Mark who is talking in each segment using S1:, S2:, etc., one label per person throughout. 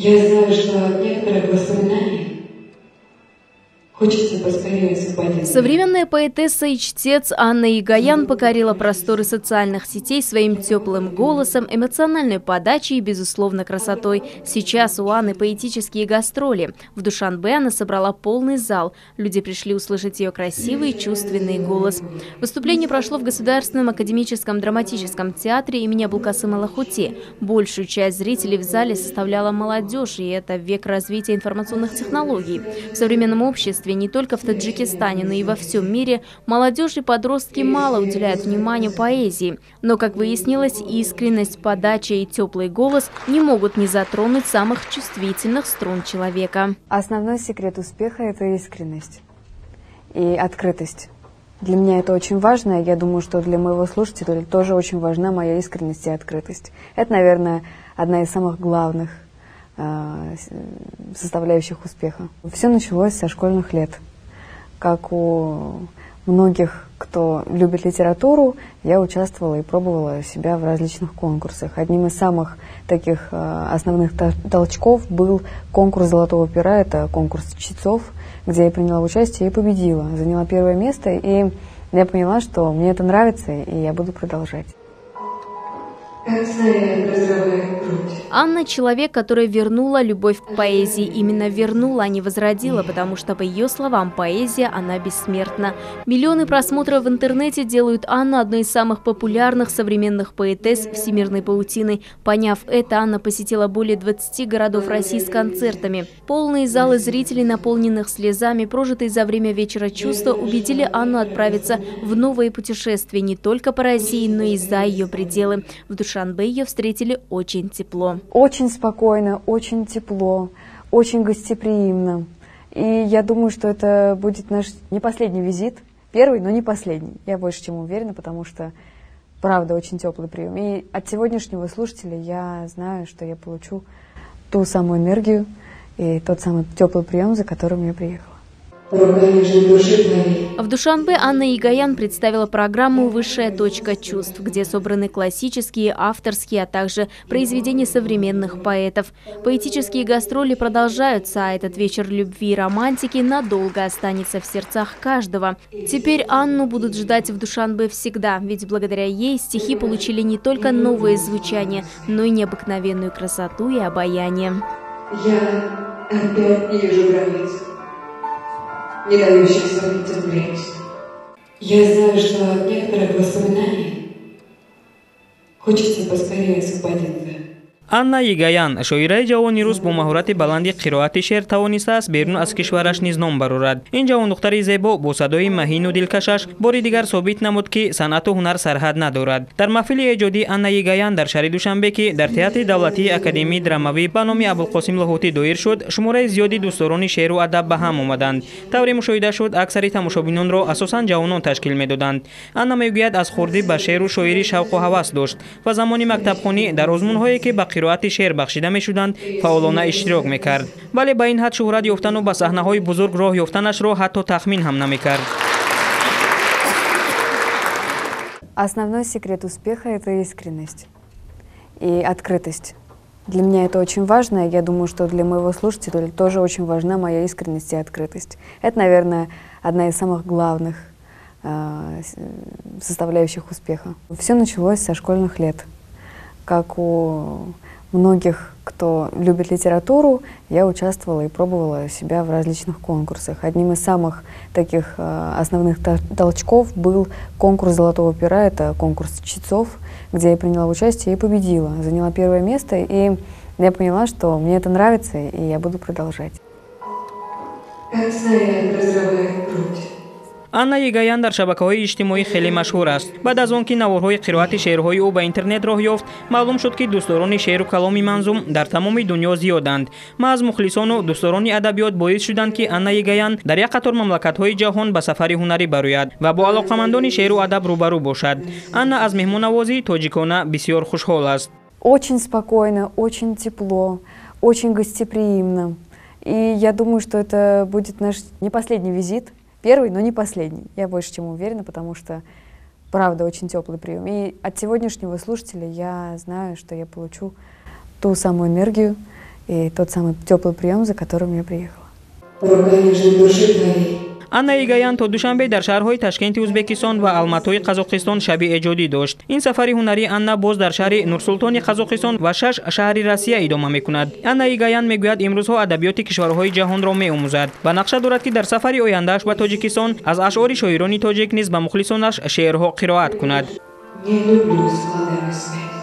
S1: Я знаю, что от некоторых воспоминаний хочется поскорее освободиться.
S2: Современная поэтесса и чтец Анна Егоян покорила просторы социальных сетей своим теплым голосом, эмоциональной подачей и, безусловно, красотой. Сейчас у Анны поэтические гастроли. В Душанбе она собрала полный зал. Люди пришли услышать ее красивый и чувственный голос. Выступление прошло в Государственном академическом драматическом театре имени Абулкасыма Лахути. Большую часть зрителей в зале составляла молодежь, и это век развития информационных технологий. В современном обществе не только в Таджикистане, но и во всем мире молодежь и подростки мало уделяют внимания поэзии. Но, как выяснилось, искренность, подача и теплый голос не могут не затронуть самых чувствительных струн человека.
S3: Основной секрет успеха – это искренность и открытость. Для меня это очень важно, и я думаю, что для моего слушателя тоже очень важна моя искренность и открытость. Это, наверное, одна из самых главных составляющих успеха. Все началось со школьных лет. Как у многих, кто любит литературу, я участвовала и пробовала себя в различных конкурсах. Одним из самых таких основных толчков был конкурс «Золотого пера», это конкурс чтецов, где я приняла участие и победила. Заняла первое место, и я поняла, что мне это нравится, и я буду продолжать.
S2: Анна – человек, который вернула любовь к поэзии. Именно вернула, а не возродила, потому что, по ее словам, поэзия, она бессмертна. Миллионы просмотров в интернете делают Анну одной из самых популярных современных поэтесс всемирной паутины. Поняв это, Анна посетила более 20 городов России с концертами. Полные залы зрителей, наполненных слезами, прожитые за время вечера чувства, убедили Анну отправиться в новое путешествие не только по России, но и за ее пределы. В Душанбе ее встретили очень тепло.
S3: Очень спокойно, очень тепло, очень гостеприимно. И я думаю, что это будет наш не последний визит. Первый, но не последний. Я больше чем уверена, потому что, правда, очень теплый прием. И от сегодняшнего слушателя я знаю, что я получу ту самую энергию и тот самый теплый прием, за которым я приехала.
S2: В Душанбе Анна Егоян представила программу «Высшая точка чувств», где собраны классические, авторские, а также произведения современных поэтов. Поэтические гастроли продолжаются, а этот вечер любви и романтики надолго останется в сердцах каждого. Теперь Анну будут ждать в Душанбе всегда, ведь благодаря ей стихи получили не только новое звучание, но и необыкновенную красоту и обаяние.
S1: Я опять не вижу границ, не дающих сохранить грязь. Я знаю, что от некоторых воспоминаний хочется поскорее освободиться.
S4: Анна Егоян, шоираи ҷавони рус бо маҳорати баланди қироати шеър тавонистааст берун аз кишвараш низ ном барорад. Ин ҷавондухтари зебо бо садои маҳину дилкашаш бори дигар собит намуд, ки санъату ҳунар сарҳад надорад. Дар маҳфили эҷодии Анна Егоян дар шаҳри Душанбе, ки дар театри давлатии академии драмавӣ ба номи Абулқосим Лоҳутӣ доир шуд, шумораи зиёди дӯстдорони шеъру адаб ба ҳам омаданд. Тавре мушоҳида шуд, аксари тамошобинонро асосан ҷавонон ташкил медоданд. Анна мегӯяд, аз хурдӣ ба шеъру шоирӣ шавқу ҳавас дошт ва замони мактабхонӣ дар озмунҳое, ки ба қироати шеър бахшида мешуданд, фаъолона иштирок мекард. Вале ба ин ҳад шӯҳрат ёфтану ба саҳнаҳои бузург роҳ ёфтанашро ҳатто тахмин ҳам намекард.
S3: Основной секрет успеха – это искренность и открытость. Для меня это очень важно, и я думаю, что для моего слушателя тоже очень важна моя искренность и открытость. Это, наверное, одна из самых главных составляющих успеха. Все началось со школьных лет. Как у многих, кто любит литературу, я участвовала и пробовала себя в различных конкурсах. Одним из самых таких основных толчков был конкурс «Золотого пера», это конкурс чтецов, где я приняла участие и победила. Заняла первое место, и я поняла, что мне это нравится, и я буду продолжать.
S1: Как снаряд разрывает грудь.
S4: Анна Егоян дар шабакаҳои иҷтимоӣ хеле машҳур аст. Баъд аз он ки наворҳои қироати шеърҳои ӯ ба интернет роҳ ёфт, маълум шуд, ки дӯстдорони шеъру каломи манзум дар тамоми дунё зиёданд. Маҳз мухлисону дӯстдорони адабиёт боис шуданд, ки Анна Егоян дар як қатор мамлакатҳои ҷаҳон ба сафари ҳунарӣ барояд ва бо алоқамандони шеъру адаб рӯбарӯ бошад. Анна аз меҳмоннавозии тоҷикона бисёр хушҳол аст.
S3: Очень спокойно, очень тепло, очень гостеприимно. И я думаю, что это будет наш не последний визит. Первый, но не последний. Я больше чем уверена, потому что, правда, очень теплый прием. И от сегодняшнего слушателя я знаю, что я получу ту самую энергию И тот самый теплый прием, за которым я приехала.
S1: Рука лежит души твоей.
S4: Анна Егоян то Душанбе дар шаҳрҳои Ташкенти Ӯзбекистон ва Алматои Қазоқистон шаби эҷодӣ дошт. Ин сафари ҳунарии Анна боз дар шаҳри Нурсултони Қазоқистон ва шаш шаҳри Россия идома мекунад. Анна Егоян мегӯяд, имрӯзҳо адабиёти кишварҳои ҷаҳонро меомӯзад ва нақша дорад, ки дар сафари ояндааш ба Тоҷикистон аз ашъори шоирони тоҷик низ ба мухлисонаш шеърҳо қироат кунад.
S1: Не люблю с плодами связь.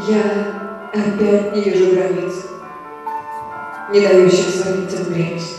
S1: Я опять не вижу границ, не дающих свалиться в грязь.